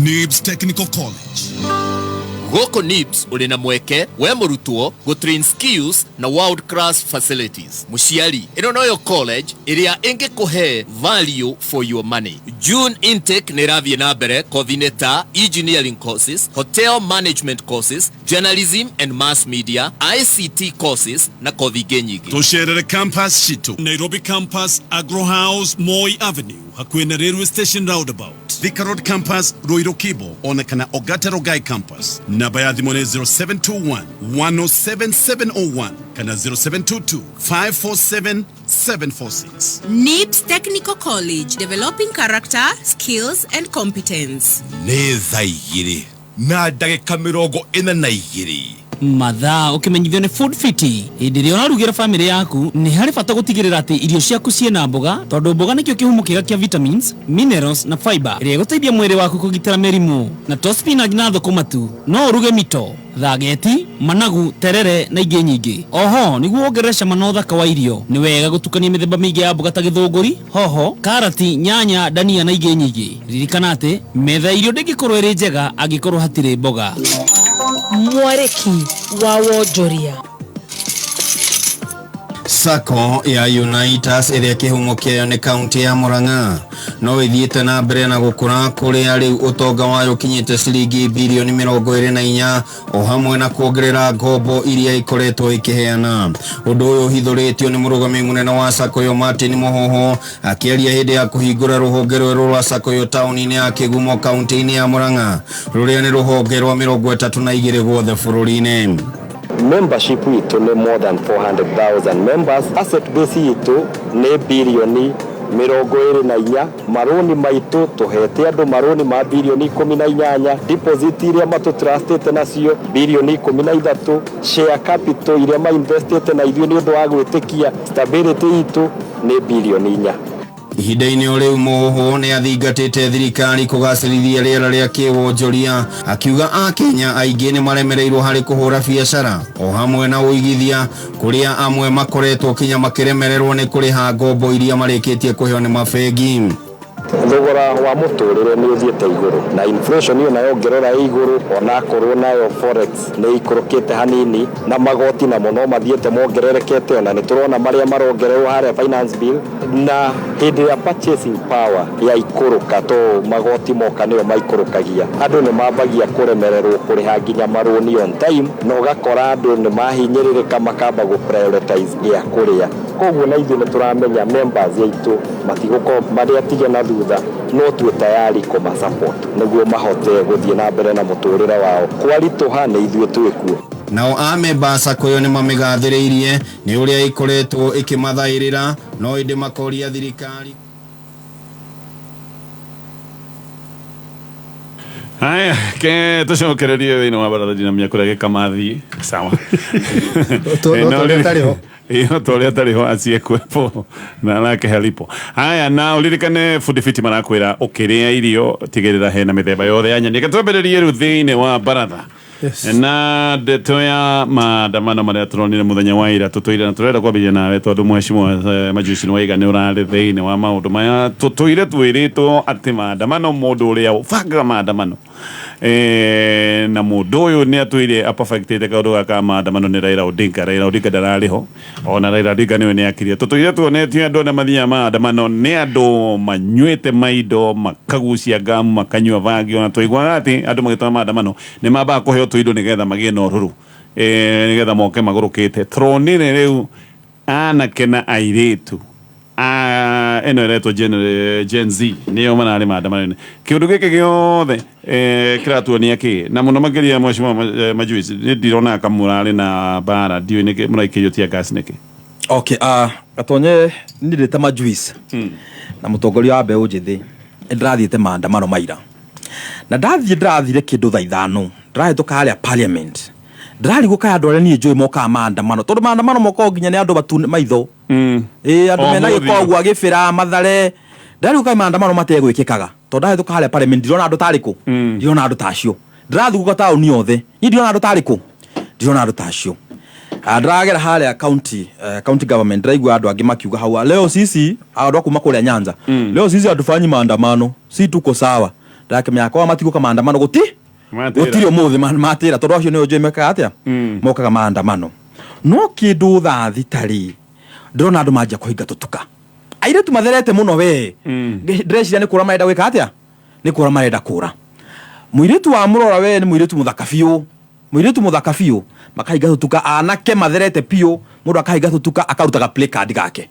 Nibs Technical College. Gũkũ NIBS ũrĩ na mweke we mũrutwo gũtrain skills na world class facilities. Mũciari, ĩno noyo college ĩrĩa ĩngĩkũhe value for your money. June intake nĩ ĩrathiĩ na mbere kothi-inĩ ta engineering courses, hotel management courses, journalism and mass media, ICT courses na kothi ingĩ nyingĩ. Tũcerere campus citũ: Nairobi campus, Agro House, Moi Avenue, hakuhĩ na railway station roundabout; Thika Road campus, Ruiru Kibo, ona kana Ogata Rogai campus. Namba ya thimũ nĩ 0721 107701 kana 0722 547 746. NIBS Technical College, developing character, skills, and competence. Nĩ thaa 2:42. Mathaa ũkĩmenyithio nĩ Food Fiti. Hĩndĩ ĩrĩa ũrarugĩra bamĩrĩ yaku, nĩ harĩ bata gũtigĩrĩra atĩ irio ciaku ciĩna mboga, tondũ mboga nĩkĩo kĩhumo kĩega kĩa vitamins, minerals na fiber ĩrĩa ĩgũteithia mwĩrĩ waku kũgitĩra mĩrimũ. Na to spinach na thũkũma tu, no ũruge mito, thageti, managu, terere na ingĩ nyingĩ. Oho nĩguo wongerere cama na ũthaka wa irio, nĩ wega gũtukania mĩthemba mĩingĩ ya mboga ta gĩthũngũri, hoho, karati, nyanya, ndania na ingĩ nyingĩ. Ririkana atĩ metha ya irio ndĩngĩkorwo ĩrĩ njega angĩkorwo hatirĩ mboga. Mwarĩki wa wonjoria. Sacco ya Unitas ĩrĩa kĩhumo kĩayo nĩ kaunti ya Murang'a no ĩthiĩte na mbere na gũkũra, kũrĩa rĩu ũtonga wayo ũkinyĩte ciringi birioni 24, o hamwe na kuongerera ngombo iria ikoretwo ikĩheana. Ũndũ ũyũ ũhithũrĩtio nĩ mũrũgamĩrĩri mũnene wa Sacco ĩyo Martin Mũhoho akĩaria hĩndĩ ya kũhingũra rũhonge rwerũ rwa Sacco ĩyo taũni-inĩ ya Kĩgumo, kaunti-inĩ ya Murang'a, rũrĩa nĩ rũhonge rwa 32 guothe bũrũri-inĩ. Membership itũ nĩ more than 400,000 members. Asset base itũ nĩ birioni 24. Marũni maitũ, tũhete andũ marũni ma birioni 18. Deposit iria matũtrustĩte nacio birioni 13. Share capital iria mainvestĩte na ithuĩ nĩ ũndũ wa gwĩtĩkia stability itũ nĩ birioni 4. Ihinda-inĩ o rĩu, Mũhũhũ nĩ athingatĩte thirikari kũgacĩrithia rĩera rĩa kĩwonjoria, akiuga akenya aingĩ nĩ maremereirwo harĩ kũhũra biacara o hamwe na ũigithia, kũrĩa amwe makoretwo kinya makĩremererwo nĩ kũrĩha ngombo iria marĩkĩtie kũheo nĩ mabengi. Thogora wa mũtũrĩre nĩ ũthiĩte igũrũ na inflation ĩyo nayo ũngĩrora ĩ igũrũ, onakorwo nayo forex nĩ ikũrũkĩte hanini, na magoti namo no mathiĩte mongererekete, ona nĩ tũrona marĩa marongererwo harĩa finance bill. Na hĩndĩ ĩrĩa purchasing power yaikũrũka, to magoti moka nĩo maikũrũkagia, andũ nĩ mambagia kũremererwo kũrĩha nginya marũni on time, na ũgakora andũ nĩ mahinyĩrĩrĩka makamba gũ prioritize gĩa kũrĩa. Koguo na ithuĩ nĩ tũramenya members aitũ matigũkorwo marĩ atige na thutha, no twĩ tayari kũma support nĩguo mahote gũthiĩ na mbere na mũtũrĩre wao. Kwaritũha nĩ ithuĩ twĩkuo. Nao amemba sacco ĩyo nĩ mamĩgathĩrĩirie nĩ ũrĩa ĩkoretwo ĩkĩmathaĩrĩra, no ĩndĩ makoria thirikari. Haya, ke tucokererie thĩinĩ wa baratha ndinamenya kũrĩa gĩkamathiĩ sawa. No ta ũrĩa atarĩ ho. Ĩĩ, no ta ũrĩa atarĩ ho asiekuwepo na lake halipo. Haya, na ũririkane Food Fit marakwĩra ũkĩrĩa irio tigĩrĩra hena mĩthemba yothe ya nyeni. Reke twambĩrĩrie rĩu thĩinĩ wa baratha. Yes. Na ndeto ya maandamano marĩa tũronire mũthenya wa ira, tũtũire na tũrenda kwambĩrĩria nawe tondũ mheshimiwa Majuici Nĩwaiga nĩ ũrarĩ thĩinĩ wa maũndũ maya. Tũtũire twĩrĩtwo atĩ maandamano, mũndũ ũrĩa ũbangaga maandamano na mũndũ ũyũ nĩ atũire aperfectĩte kaũndũ gaka maandamano nĩ Raila Odinga. Raila Odinga ndararĩ ho, ona Raila Odinga nĩwe nĩ akirie. Tũtũire tuonetio andũ arĩa mathiaga maandamano nĩ andũ manyuĩte maindo, makagucia ngamu, makanyua bangi. Ona twaiguaga atĩ andũ magĩtwara maandamano nĩ mambaga kũheo tũindo nĩgetha magĩe na ũrũrũ, nĩgetha moke magũrũkĩte. Tũronire rĩu anake na airĩtu ĩno ĩretwo Gen Z nĩo mararĩ maandamano-inĩ. Kĩũndũ gĩkĩ gĩothe kĩratuonia kĩ? Na mũno makĩria mheshimiwa Majuici, nĩ ndirona ka mũrarĩ na mbara, ndiũĩ nĩkĩ mũraikĩrio tear gas nĩkĩ? Okay, Gatonye, niĩ ndĩ ta Majuici na mũtongoria wa mbeũ njĩthĩ, nĩ ndĩrathiĩte maandamano maira, na ndathiĩ ndĩrathire kĩndũ thaa 5, ndĩrahĩtũka harĩa parliament, ndĩrarigwo kaĩ andũ arĩa niĩ njũĩ mokaga maandamano, tondũ maandamano mokaga nginya nĩ andũ batune maitho. Ĩĩ, andũ O mena mũthĩ. gĩko ũguo agĩbĩra mathare, ndĩrarigwo kaĩ maandamano mategwĩkĩkaga, tondũ ndahĩtũka harĩa parliament ndirona andũ tarĩ kũ, ndirona andũ ta acio. Ndĩrathugũka taũni yothe, niĩ ndirona andũ tarĩ kũ, ndirona andũ ta acio. Ndĩragera harĩa county government, ndĩraigua andũ angĩ makiuga hau, leo sisi andũ a kuma kũrĩa Nyanza, leo sisi hatufanyi maandamano, si tuko sawa. Ndĩrakĩmenya kwa matigũka maandamano gũti Matĩra. gũtirĩ ũmũthĩ matĩra, tondũ acio nĩo njũĩ mekaga atĩa, mokaga maandamano. No kĩndũ thaa thita rĩ, ndĩrona andũ manjia kũhinga tũtuka, airĩtu matherete mũno we. Ndĩreciria nĩ kũra marenda gwĩka atĩa, nĩ kũra marenda kũra. Mũirĩtu wa mũrora we nĩ mũirĩtu mũthaka biũ, mũirĩtu mũthaka biũ, makahinga tũtuka, anake matherete biũ, mũndũ akahinga tũtuka akarutaga placard gake,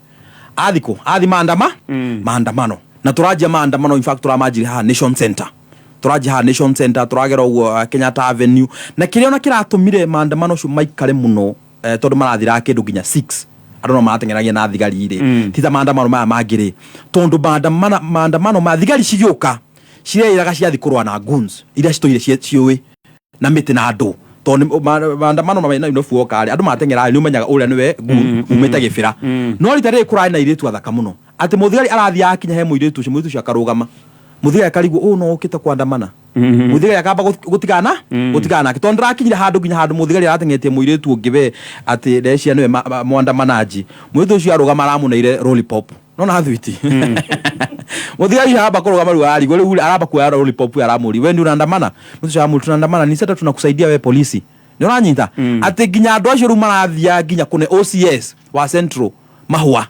athi kũ, athi maandamano. Na tũranjia maandamano, in fact tũramanjirie haha Nation Center, tũranjia haha Nation Center, tũragera ũguo Kenyatta Avenue. Na kĩrĩa ona kĩratũmire maandamano ũcio maikare mũno, tondũ marathiraga kĩndũ nginya 6, andũ no marateng'eragia na thigari rĩ, ti ta maandamano maya mangĩ rĩ, tondũ maandamano ma thigari cigĩũka cireĩraga ciathi kũrũa na goons iria citũire ciũĩ na mĩtĩ na andũ, tondũ maandamano ma Nairobi woka rĩ, andũ mateng'eraga nĩ ũmenyaga ũrĩa nĩwe goon umĩte gĩbĩra. No rita rĩrĩ kũrarĩ na airĩtu athaka mũno, atĩ mũthigari arathiĩ akinya he mũirĩtu ũcio, mũirĩtu ũcio akarũgama, mũthigari akarigwo ũũ no ũkĩte kuandamana, mũthigari akamba gũtigana gũtigana nake, tondũ ndĩrakinyire handũ nginya handũ mũthigari arateng'etie mũirĩtu ũngĩ we, atĩ ndeciria nĩwe mwandamanaji. Mũirĩtu ũcio arũgama aramũneire lollipop, nona thwiti. Mũthigari ũcio aramba kũrũgama rĩu ararigwo, rĩu aramba kuoya lollipop aramũria, we nĩ ũrandamana? Mũirĩtu ũcio aramũria, tunaandamana ni sasa tunakusaidia we polisi. Nĩ ũranyita atĩ nginya andũ acio rĩu marathiaga nginya kũne OCS wa Central mahũa,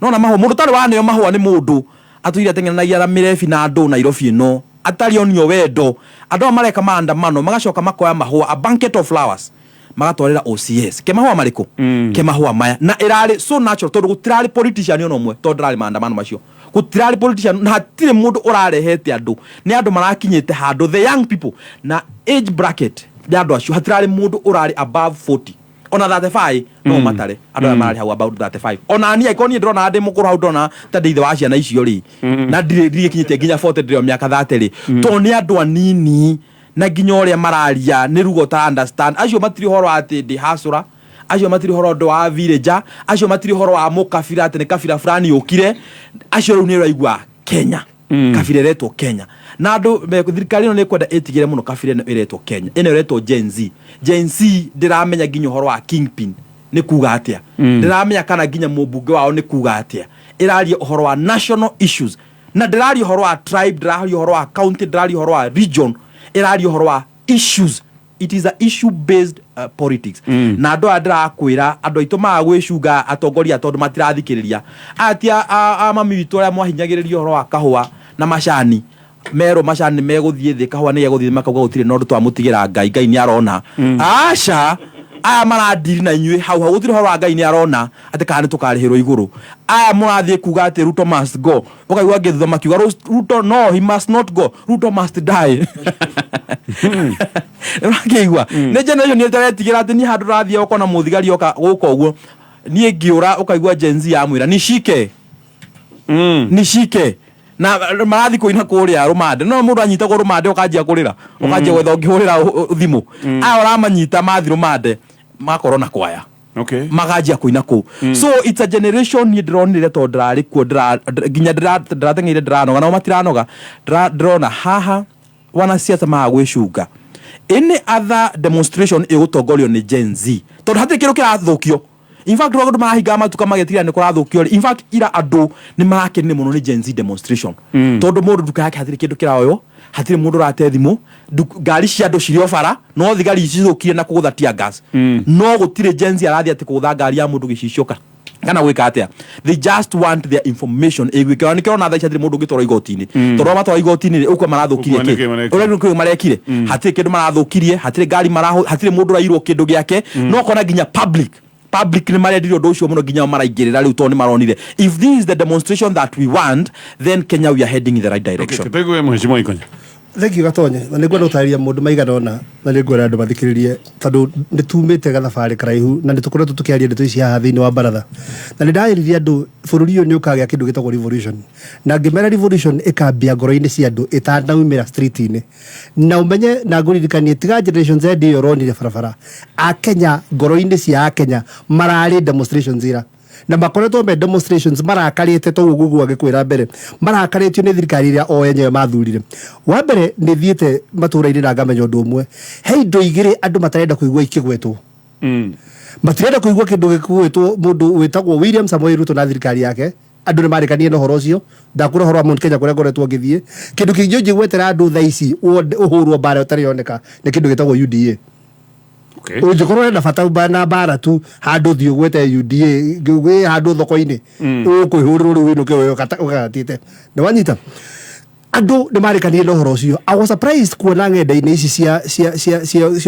nona mahũa, mũndũ ũtarĩ waneo mahũa nĩ mũndũ atũire ateng'eranagia na mĩrebi na andũ Nairobi ĩno, atarĩ onio wendo. Andũ aya mareka maandamano magacoka makoya mahũa, a banquet of flowers, magatwarĩra OCS. Ke mahũa marĩkũ? Ke mahũa maya. Na ĩrarĩ so natural, tondũ gũtirarĩ politician ona ũmwe, tondũ ndĩrarĩ maandamano macio gũtirarĩ politician, na hatirĩ mũndũ ũrarehete andũ, nĩ andũ marakinyĩte handũ, the young people, na age bracket ya andũ acio hatirarĩ mũndũ ũrarĩ above 40 ona 35, no matare andũ aya mararĩ hau about 35. Ona niĩ angĩkorwo niĩ ndĩrona ndĩ mũkũrũ hau, ndĩrona ta ndĩ ithe wa ciana icio rĩ, na ndirĩ nginya 40, ndĩrĩ o mĩaka 30 rĩ, tondũ nĩ andũ anini, na nginya ũrĩa mararia nĩ rugo ta understand. Acio matirĩ ũhoro wa atĩ ndĩ hacũra, acio matirĩ ũhoro ũndũ wa villager, acio matirĩ ũhoro wa mũkabira atĩ nĩ kabira fulani ũkire. Acio rĩu nĩ ũraigua Kenya, kabira ĩretwo Kenya, na andũ thirikari ĩno nĩ ĩkwenda ĩtigĩre mũno kabira ĩno ĩretwo Kenya, ĩno ĩretwo Gen Z. Gen Z ndĩramenya nginya ũhoro wa kingpin nĩ kuga atĩa, ndĩramenya kana nginya mũmbunge wao nĩ kuga atĩa. Ĩraria ũhoro wa national issues. Na ndĩraria ũhoro wa tribe, ndĩraria ũhoro wa county, ndĩraria ũhoro wa region, ĩraria ũhoro wa issues. It is a issue based politics. Na andũ aya ndĩrakwĩra, andũ aitũ maga gwĩcunga atongoria tondũ matirathikĩrĩria atia a mami witũ arĩa mwahinyagĩrĩria ũhoro wa kahũa na macani, merwo macani nĩ megũthiĩ thĩ, kahũa nĩ gegũthiĩ thĩ, makauga gũtirĩ na ũndũ, twamũtigĩra Ngai, Ngai nĩ arona. Aca, aya maradiri na inyuĩ hau hau, gũtirĩ ũhoro wa Ngai nĩ arona atĩ kana nĩ tũkarĩhĩrwo igũrũ. Aya mũrathiĩ kuga atĩ Ruto must go, ũkaigua angĩ thutha makiuga, "Ruto no, he must not go, Ruto must die." Ũrakĩigua nĩ generation ĩtaretigĩra atĩ niĩ handũ rathiĩ ũkona mũthigari oka gũka ũguo, niĩ ngĩũra, ũkaigua Gen Z yamwĩra nishike nishike, na marathi kũina kũrĩa rũmande, no mũndũ anyitagwo rũmande ũkanjia kũrĩra, ũkanjia gwetha ũngĩhũrĩra thimũ. Aya ũramanyita mathi rũmande makorwo na kwaya, maganjia kũina kũu. So it's a generation niĩ ndĩronire tondũ ndĩrarĩ kuo nginya ndĩrateng'eire, ndĩranoga nao matiranoga. Ndĩrona haha wanasiasa maga gwĩcunga, any other demonstration ĩgũtongorio nĩ Gen Z tondũ hatirĩ kĩndũ kĩrathũkio. In fact, andũ marahingaga matuka magĩtigĩra nĩ kũrathũkio rĩ. In fact, ira andũ nĩ marakenire mũno nĩ Gen Z demonstration tondũ mũndũ nduka yake hatirĩ kĩndũ kĩraoywo, hatirĩ mũndũ ũrate thimũ, ngari cia andũ cirĩ o bara, no thigari cithũkire na kũgũtha tear gas, no gũtirĩ Gen Z arathiĩ atĩ kũgũtha ngari ya mũndũ gĩcicio kana gwĩka atĩa. They just want their information ĩguĩke, ona nĩkĩo ona thaa ici hatirĩ mũndũ ũngĩtwarwo igoti-inĩ, tondũ matwarwo igoti-inĩ rĩ, ũkwa marathũkirie Ũkuona kĩ nĩkĩ marekire. Ũrĩa nĩkĩ marekire, hatirĩ kĩndũ marathũkirie, hatirĩ ngari hatirĩ mũndũ ũrairwo kĩndũ gĩake. No kona nginya public nĩ marendire ũndũ ũcio mũno, nginya o maraingĩrĩra rĩu tondũ nĩ maronire if this is the demonstration that we want, then Kenya, we are heading in the right direction. Tũigue mheshimiwa Ikonya. Thank you, Gatonye. Na nĩ ngwenda gũtarĩria mũndũ maigana ũna, na nĩ ngwenda andũ mathikĩrĩrie tondũ nĩ tumĩte gathabarĩ karaihu na nĩ tũkoretwo tũkĩaria ndeto ici haha thĩinĩ wa baratha, na nĩ ndayĩririe andũ bũrũri ũyũ nĩ ũkagĩa kĩndũ gĩtagwo revolution, na ngĩmera revolution ĩkambia ngoro-inĩ cia andũ ĩtanaumĩra street-inĩ. Na ũmenye na ngũririkanie, tiga Generation Z ĩyo ũronire barabara, Akenya ngoro-inĩ cia Akenya mararĩ demonstrations ira na makoretwo me demonstrations marakarĩte toguo gugu agĩkwĩra mbere marakarĩtio nĩ thirikari ĩrĩa o enyewe mathurire. Wa mbere, nĩ thiĩte matũra-inĩ na ngamenya ũndũ ũmwe, he indo igĩrĩ andũ matarenda kũigua ikĩgwetwo. Matirenda kũigua kĩndũ gĩkũgwĩtwo mũndũ wĩtagwo William Samoei Ruto na thirikari yake. Andũ nĩ marĩkanie na ũhoro ũcio, ndakũra ũhoro wa Mount Kenya kũrĩa ngoretwo ngĩthiĩ. Kĩndũ kĩngĩ ũngĩgwetera andũ thaa ici ũhũrwo mbara ũtarĩ yoneka nĩ kĩndũ gĩtagwo UDA. Ũngĩkorwo ũrenda bata na mbara tu, handũ thiĩ ũgwete UDA wĩ handũ thoko-inĩ, ũkwĩhũrĩrwo rĩu wĩnũke ũgatĩte nĩ wanyita. Andũ nĩ marĩkanire na ũhoro ũcio. I was surprised kuona ng'enda-inĩ ici cia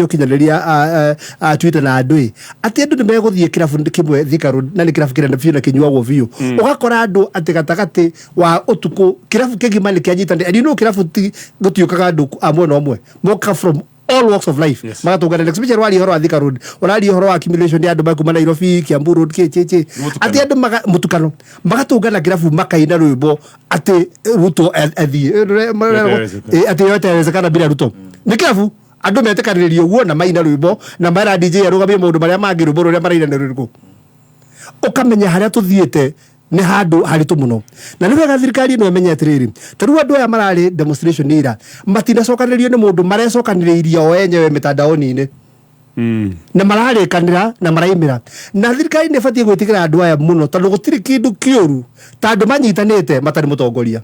ũkinyanĩria a Twitter na andũ ĩ atĩ andũ nĩ megũthiĩ kĩrabu kĩmwe Thika Road, na nĩ kĩrabu kĩnene biũ na kĩnyuagwo biũ. Ũgakora andũ atĩ gatagatĩ wa ũtukũ kĩrabu kĩgima nĩ kĩanyitanĩra, and you know kĩrabu ti gũtiũkaga andũ a mwena ũmwe, moka from all walks of life, magatũngana, especially waria ũhoro wa Thika Road, ũraria ũhoro wa accumulation ya andũ makuma Nairobi, Kiambu Road, kĩ kĩ kĩ, atĩ andũ mũtukano magatũngana kĩrabu makaina rwĩmbo atĩ Ruto athiĩ. Atĩ yote yawezekana bila Ruto. Nĩ kĩrabu andũ metĩkanĩrĩria ũguo na maina rwĩmbo na mara DJ arũgamie maũndũ marĩa mangĩ, rwĩmbo rũrĩa maraina nĩ rũrĩkũ? Ũkamenya harĩa tũthiĩte nĩ handũ haritũ mũno, na nĩ wega thirikari ĩno ĩmenye atĩrĩrĩ, ta rĩu andũ aya mararĩ demonstration ira matinacokanĩrĩrio nĩ mũndũ, marecokanĩrĩirie o enyewe mĩtandaoni-inĩ na mararĩkanĩra na maraimĩra, na thirikari nĩ ĩbatiĩ gwĩtĩkĩra andũ aya mũno tondũ gũtirĩ kĩndũ kĩũru ta andũ manyitanĩte matarĩ mũtongoria.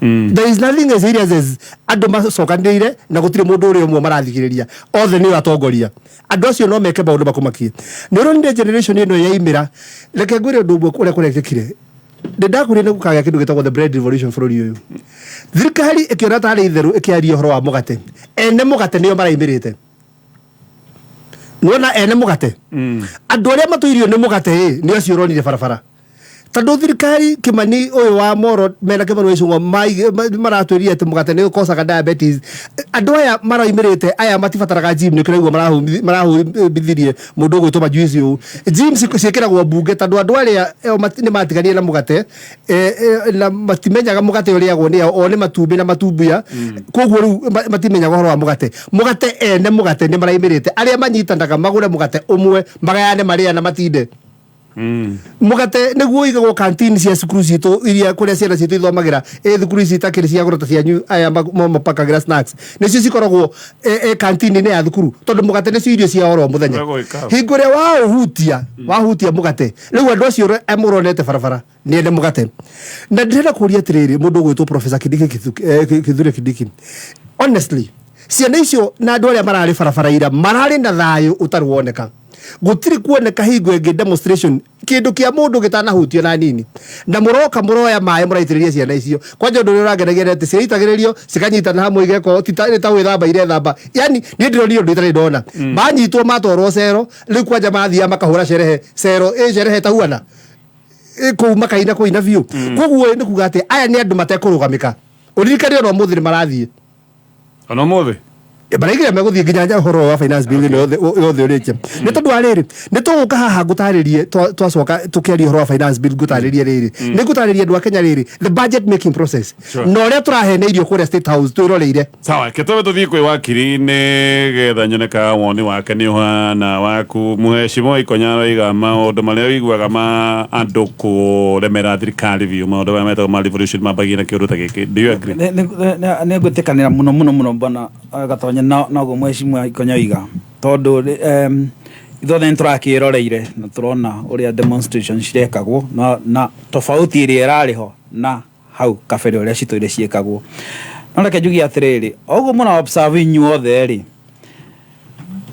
There is nothing as serious as andũ macokanĩrĩire na gũtirĩ mũndũ ũrĩa ũmwe marathikĩrĩria, othe nĩ atongoria. Andũ acio no meke maũndũ makũmakie. Nĩ ũronire generation ĩno yaimĩra. Reke ngwĩre ũndũ ũmwe ũrĩa kũrekĩkire. Ndĩ ndakwĩrire nĩ gũkagĩa kĩndũ gĩtagwo the bread revolution bũrũri ũyũ. Thirikari ĩkĩona tarĩ itherũ ĩkĩaria ũhoro wa mũgate, ene mũgate nĩo maraimĩrĩte. Nĩwona ene mũgate, andũ arĩa matũirio nĩ mũgate ĩ nĩ acio ũronire barabara, tondũ thirikari Kimani ũyũ wa Moro mena Kimani wa Ichung'wa maratwĩrire atĩ mũgate nĩ ũkocaga diabetes. Andũ aya maraimĩrĩte aya matibataraga gym, nĩ kĩraigua marahũmithirie mũndũ ũgwĩtwo majuici ũũ. Gym ciĩkĩragwo mbunge tondũ andũ arĩa nĩ matiganire na mũgate, na matimenyaga mũgate ũrĩagwo nĩ o nĩ matumbĩ na matumbuya. Koguo rĩu matimenyaga ũhoro wa mũgate. Mũgate, ene mũgate nĩ maraimĩrĩte, arĩa manyitanaga magũre mũgate ũmwe magayane marĩa na matinde. Mũgate nĩguo ũigagwo kantini cia cukuru citũ iria kũrĩa ciana citũ ithomagĩra, ĩ thukuru ici itakĩrĩ cia goro ta cianyu, aya mapakagĩra snacks nĩcio cikoragwo kantini-inĩ ya thukuru, tondũ mũgate nĩcio irio cia oro mũthenya. Gwĩka. Hingo ĩrĩa waũhutia, wahutia mũgate, rĩu andũ acio mũronete barabara nĩ ene mũgate. Na ndĩrenda kũria atĩrĩrĩ, mũndũ ũgwĩtwo Professor Kindiki, Kithure Kindiki, honestly, ciana icio na andũ arĩa mararĩ barabara ira mararĩ na thayũ ũtarĩ woneka. Gũtirĩ kuoneka hingo ĩngĩ demonstration kĩndũ kĩa mũndũ gĩtanahutio na nini, na mũroka mũroya maĩ mũraitĩrĩria ciana icio. Kwanja ũndũ ũrĩa ũrangenagia nĩ atĩ ciraitagĩrĩrio cikanyitana hamwe, igeko ti ta nĩ ta gwĩthamba irethamba. Yani niĩ ndĩronire ũndũ itarĩ ndona. Manyitwo matwarwo cero, rĩu kwanja mathiaga makahũra cerehe cero, ĩ cerehe tahuana kũu, makaina kũina biũ. Koguo nĩ kuga atĩ aya nĩ andũ matekũrũgamĩka. Ũririkane ona ũmũthĩ nĩ marathiĩ. Ona ũmũthĩ. Maraigire megũthiĩ nginya nja ũhoro wa finance bill ĩno yothe yothe ũrĩkie. Nĩ tondũ wa rĩrĩ, nĩ tũgũka haha ngũtarĩrie, twacoka tũkĩaria ũhoro wa finance bill, ngũtarĩrie rĩrĩ, nĩ ngũtarĩria andũ a Kenya rĩrĩ, the budget making process na ũrĩa tũraheneirio kũrĩa State House twĩroreire. Sawa, ketũbe tũthiĩ kwĩ wakiri nĩ getha nyoneka woni wake nĩ ũhana waku. Mũhecimo Ikonya aroiga maũndũ marĩa ũiguaga ma andũ kũremera thirikari biũ, maũndũ marĩa metagwo ma revolution, mambagia na kĩũndũ ta gĩkĩ. Do you agree? Nĩ ngwĩtĩkanĩra mũno mũno mũno, bwana Gatonye, noguo mheshimiwa Ikonya oiga, tondũ ithuothe nĩ tũrakĩroreire na tũrona ũrĩa demonstration cirekagwo na tofauti ĩrĩa ĩrarĩ ho na hau kabere ũrĩa citũire ciĩkagwo. No reke njuge atĩrĩrĩ, o ũguo mũra observe inyuothe rĩ,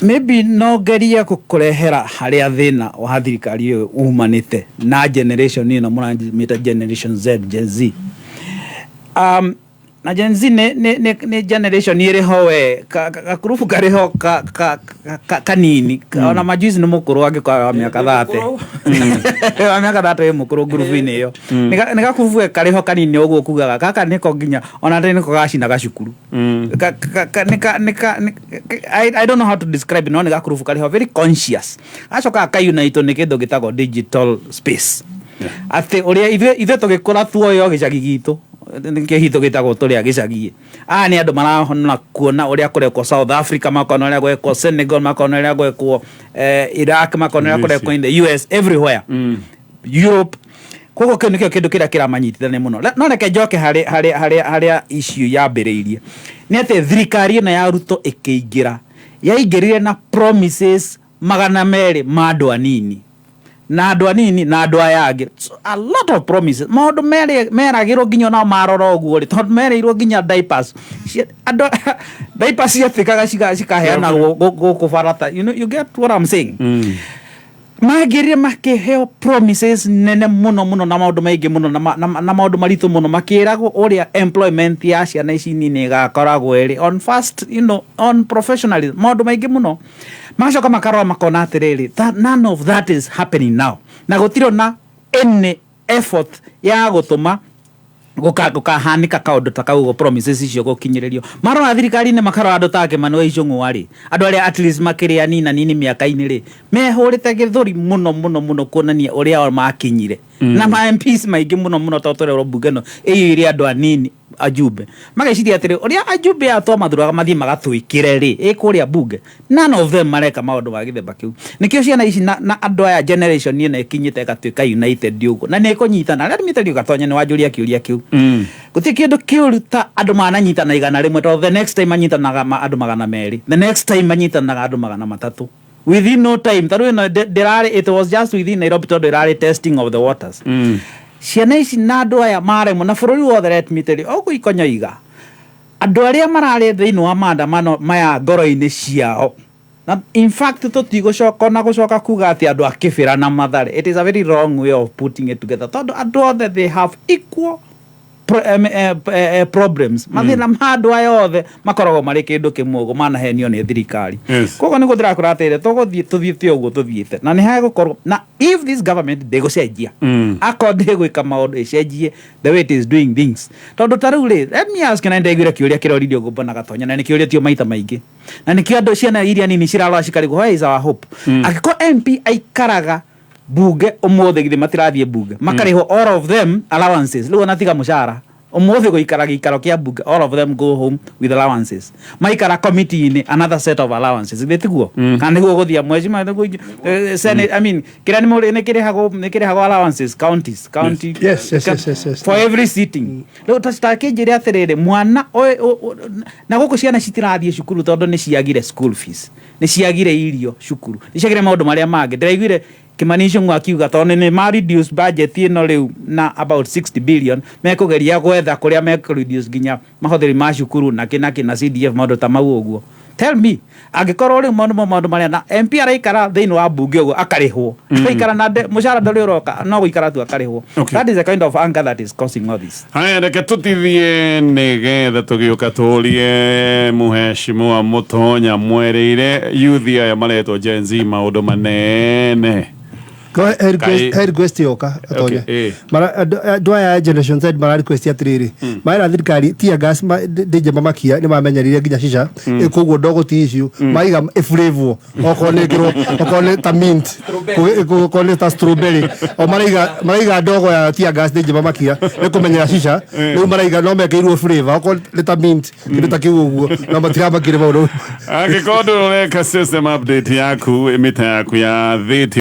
maybe no ngerie gũkũrehera harĩa thĩna wa thirikari ĩyo umanĩte na generation ĩno mũramĩta Generation Z, Gen Z. Na Gen Z nĩ generation ĩrĩ ho we gakurubu karĩ ho kanini. Ona majuici nĩ mũkũrũ, angĩkorwo wa mĩaka 30, wa mĩaka 30 wĩ mũkũrũ ngurubu-inĩ ĩyo. Nĩ gakurubu karĩ ho kanini ũguo kugaga gaka nĩko nginya ona ndĩ nĩko gacinaga cukuru. Ka, nĩ ka, nĩ ka, nĩ- I don't know how to describe it, no nĩ gakurubu karĩ ho very conscious, gacoka gakaunite nĩ kĩndũ gĩtagwo digital space, atĩ ũrĩa ithuĩ tũgĩkũra tuoyo gĩcagi gitũ nĩkĩo hitũ gĩtagwo tũrĩa gĩcagi. Aya nĩ andũ marahona kuona ũrĩa kũrekwo South Africa, makona ũrĩa gwekwo Senegal, makona ũrĩa gwekwo Iraq, makona ũrĩa kũrekwo in the US, everywhere, Europe. Koguo kĩu nĩkĩo kĩndũ kĩrĩa kĩramanyitithania mũno. No reke njoke harĩ harĩa issue yambĩrĩirie, nĩ atĩ thirikari ĩno ya Ruto ĩkĩingĩra yaingĩrire na promises 200 ma andũ anini na andũ anini na andũ aya angĩ. So, a lot of promises, maũndũ meragĩrwo nginya onao marora ũguo rĩ, tondũ merĩirwo nginya diapers. Andũ diapers ciatuĩkaga cikaheanagwo gũkũ barata. You know, you get what I'm saying? Magĩrire makĩheo promises nene mũno mũno na maũndũ maingĩ mũno na maũndũ maritũ mũno, makĩragwo ũrĩa employment ya ciana ici nini ĩgakoragwo ĩrĩ on first, on professionalism, maũndũ maingĩ mũno. Magacoka makarora makona atĩrĩrĩ, that none of that is happening now, na gũtirĩ na any effort ya gũtũma gũkahanĩka kaũndũ ta kau ũguo, promises icio gũkinyĩrĩrio. Marora thirikari-inĩ, makarora andũ ta Kimani wa Ichung'wa rĩ, andũ arĩa at least makĩrĩ anini anini mĩaka-inĩ rĩ, mehũrĩte gĩthũri mũno mũno mũno kuonania ũrĩa o makinyire. Na ma MPs maingĩ mũno mũno, tondũ tũrerwo mbunge ĩno ĩiyũire andũ anini, ajumbe, mageciria atĩrĩ, ũrĩa ajumbe aya twamathuraga mathiĩ magatwĩkĩre rĩ, ĩ kũrĩa mbunge none of them mareka maũndũ ma gĩthemba kĩu. Nĩkĩo ciana ici na andũ aya, generation ĩno ĩkinyĩte ĩgatuĩka united ũguo na nĩ ĩkũnyitana. Let me tell you, Gatonya, nĩ wanjũria kĩũria kĩu, gũtirĩ kĩndũ kĩũru ta andũ mananyitana 100, tondũ the next time manyitanaga andũ 200, the next time manyitanaga andũ 300 within no time. Tarĩu ĩno ndĩrarĩ, it was just within Nairobi tondũ ĩrarĩ testing of the waters. Ciana ici na andũ aya maremwo na bũrũri wothe. Let me tell you, ũguo ikonyoiga andũ arĩa mararĩ thĩinĩ wa maandamano maya ngoro-inĩ ciao, na in fact tũtigũcoka ona gũcoka kuga atĩ andũ a Kĩbĩra na Mathare. It is a very wrong way of putting it together, tondũ andũ othe, they have equal problems. Mathĩna ma andũ aya othe makoragwo marĩ kĩndũ kĩmwe ũguo manahenio nĩ thirikari. Koguo nĩguo ndĩrakwĩra atĩrĩ, tũgũthiĩ tũthiĩte ũguo tũthiĩte na nĩ hegũkorwo na if this government ndĩgũcenjia, akorwo ndĩgwĩka maũndũ ĩcenjie the way it is doing things. Tondũ ta rĩu rĩ, let me ask you, na nĩndaiguire kĩũria kĩroririo ũguo na Gatonya, na nĩ kĩũria tio maita maingĩ, na nĩkĩo andũ ciana iria nini cirarora cikarigwo, where is our hope? Angĩkorwo MP aikaraga bunge ũmũthĩ, githĩ matirathiĩ bunge makarĩhwo all of them allowances, rĩu ona tiga mũcara Ũmũthĩ gũikara gĩikaro kĩa mbunge, all of them go home with allowances. Maikara committee-inĩ, another set of allowances. Githĩ tiguo? Kana nĩguo gũthia mweci nĩguo, senate, I mean, kĩrĩa nĩ kĩrĩhagwo allowances, counties, county. Yes. For every sitting. Rĩu takĩnjĩre atĩrĩrĩ, mwana na gũkũ ciana citirathiĩ cukuru tondũ nĩ ciagire school fees, nĩ ciagire irio cukuru, nĩ ciagire maũndũ marĩa mangĩ. Ndĩraiguire Kimani Ichung'wa akiuga tondũ nĩ ma reduce budget ĩno rĩu na about 60 billion, mekũgeria gwetha kũrĩa mekũ reduce nginya mahũthĩri ma cukuru na kĩ na kĩ na CDF, maũndũ ta mau ũguo. Tell me, angĩkorwo rĩu maũndũ marĩa na MP araikara thĩinĩ wa mbunge ũguo akarĩhwo, araikara na mũcara ndũrĩ ũroka, no gũikara tu akarĩhwo. That is the kind of anger that is causing all this. Haya, reke tutithie nigetha tugiuka turie muheshimiwa Mutonya mwereire yuthi aya maretwo Gen Z maundu manene. He request yoka atonya. Okay. Mara andũ aya a Generation Z mara request atĩrĩrĩ, marera thirikari tear gas ndĩnjĩmamakia nĩ mamenyerire nginya shisha. Koguo ndogo ti issue, maiga ĩflavor, okorwo nĩ ĩkĩrwo, okorwo nĩ ta mint, okorwo nĩ ta strawberry, o maraiga ndogo ya tear gas ndĩnjĩmamakia nĩ kũmenyera shisha. Rĩu maraiga no mekĩirwo flavor, okorwo nĩ ta mint, kĩndũ ta kĩu ũguo, no matiramakire maũndũ. Angĩkorwo ndũreka system update yaku, mita yaku ya thiti.